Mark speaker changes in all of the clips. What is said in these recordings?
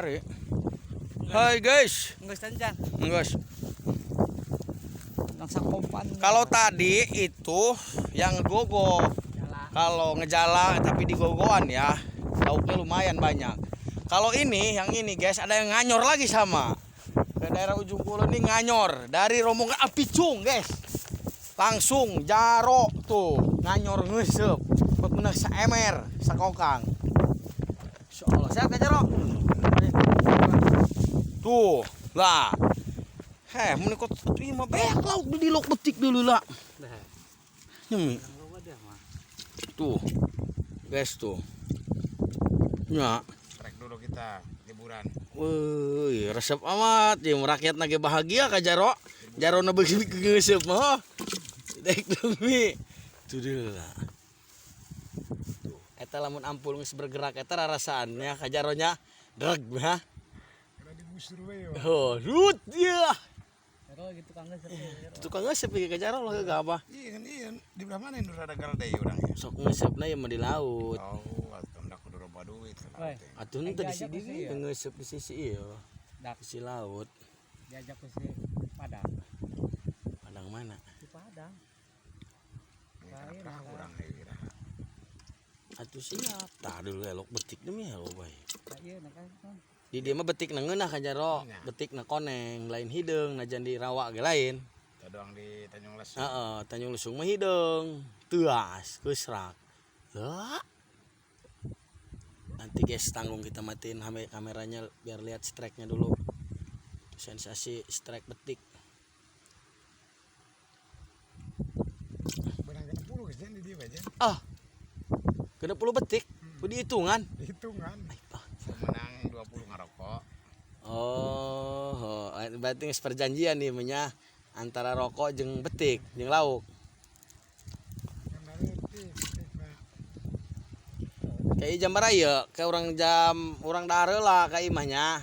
Speaker 1: Kamari. Hai guys.
Speaker 2: Geus encan.
Speaker 1: Guys.
Speaker 2: Langsung kompan.
Speaker 1: Kalau tadi itu yang gogo. Kalau ngejala tapi di gogoan ya, lauknya lumayan banyak. Kalau ini, yang ini guys, ada yang nganyor lagi sama. Ke daerah Ujung Kulon ini nganyor dari rombongan Apicung guys. Langsung jaro tuh nganyor ngesep. Buat menang seemer sakokang. Insyaallah sehat Kak Jaro. Tuh, lah. Heh, mun ikut ieu mah beak lauk di lok betik dulu lah. Nyemi. Tuh. Guys tuh. Ya.
Speaker 3: Trek dulu kita liburan.
Speaker 1: Wih, resep amat. Ya, rakyat nage bahagia ka Jaro. Jaro na beuki ngeuseup mah. Dek demi. Tuh dulu lah. Tuh, eta lamun ampul geus bergerak eta rarasaannya ka Jaronya dreg ha.
Speaker 3: Kena digusur we yo.
Speaker 1: Oh, rut dia.
Speaker 2: Jaro gitu kang geus.
Speaker 1: Tukang ngeuseup ieu ka Jaro lah gak apa.
Speaker 3: Iya kan iya di belah mana yang rada deui urang ya?
Speaker 1: Sok ngeusepna ya mah di laut.
Speaker 3: Oh, atuh ndak kudu loba duit ke laut teh.
Speaker 1: Atuh henteu di
Speaker 2: Diajak
Speaker 1: sini
Speaker 2: ke si, ya?
Speaker 1: ngeuseup di sisi ieu.
Speaker 2: Dak.
Speaker 1: Sisi laut.
Speaker 2: Diajak ke si Padang.
Speaker 1: Padang mana?
Speaker 2: Di Padang.
Speaker 3: Ini kana perahu urang ieu kira.
Speaker 1: Atuh siap. Tah dulu elok betik demi ya lo bae.
Speaker 2: Nah, iya nah kan.
Speaker 1: Di dia mah betik na ngeunah ka Jaro,
Speaker 3: Nya.
Speaker 1: betik na koneng, lain hideung najan di rawa ge lain.
Speaker 3: Tah doang di Tanjung Lesung.
Speaker 1: Heeh, Tanjung Lesung mah hideung, teuas, keusrak. Lah. Nanti guys tanggung kita matiin kameranya biar lihat strike-nya dulu. Sensasi strike betik.
Speaker 3: Benang 60 geus di dieu aja.
Speaker 1: Ah. 60 betik, kudu dihitungan.
Speaker 3: Hitungan.
Speaker 1: Ai, ah.
Speaker 3: Menang 20 ngarokok.
Speaker 1: Oh, berarti geus perjanjian nih menya antara rokok jeung betik, jeung lauk. Kayak jam berapa kayak orang jam orang dare lah kayak imahnya.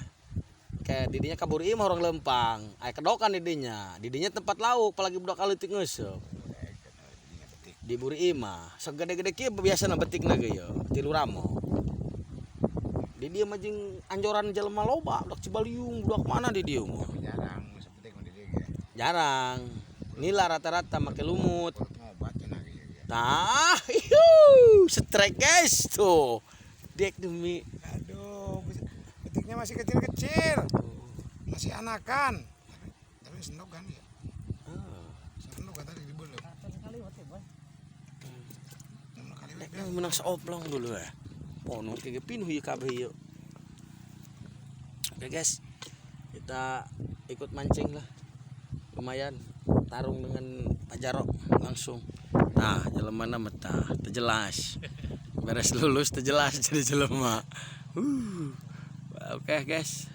Speaker 1: Kayak didinya kabur imah orang lempang. Aya kedokan didinya. Didinya tempat lauk apalagi budak aleutik ngeuseup. Di buri imah, segede-gede kieu biasana betikna ge ye, tilu ramo. Di dieu mah jeung anjoran jelema loba, budak Cibaliung, budak mana di dieu mah.
Speaker 3: Jarang seperti di dieu ge.
Speaker 1: Jarang. Nila rata-rata make lumut.
Speaker 3: Perut ngobat cenah ge ge.
Speaker 1: Tah, iuh, strike guys tuh. Dek demi.
Speaker 3: Aduh, betiknya masih kecil-kecil. Masih anakan. Tapi sendok kan ya.
Speaker 1: Ah.
Speaker 3: Sendok kan tadi dibeli.
Speaker 2: Sekali waktu boy.
Speaker 3: Kali
Speaker 1: Dek menang seoplong dulu ya. Pono kayak pinuh ieu kabeh ieu. Oke guys, kita ikut mancing lah. Lumayan tarung dengan Pak Jaro langsung. Nah, jelema na mah tah, teu jelas. Beres lulus teu jelas jadi jelema. Oke guys,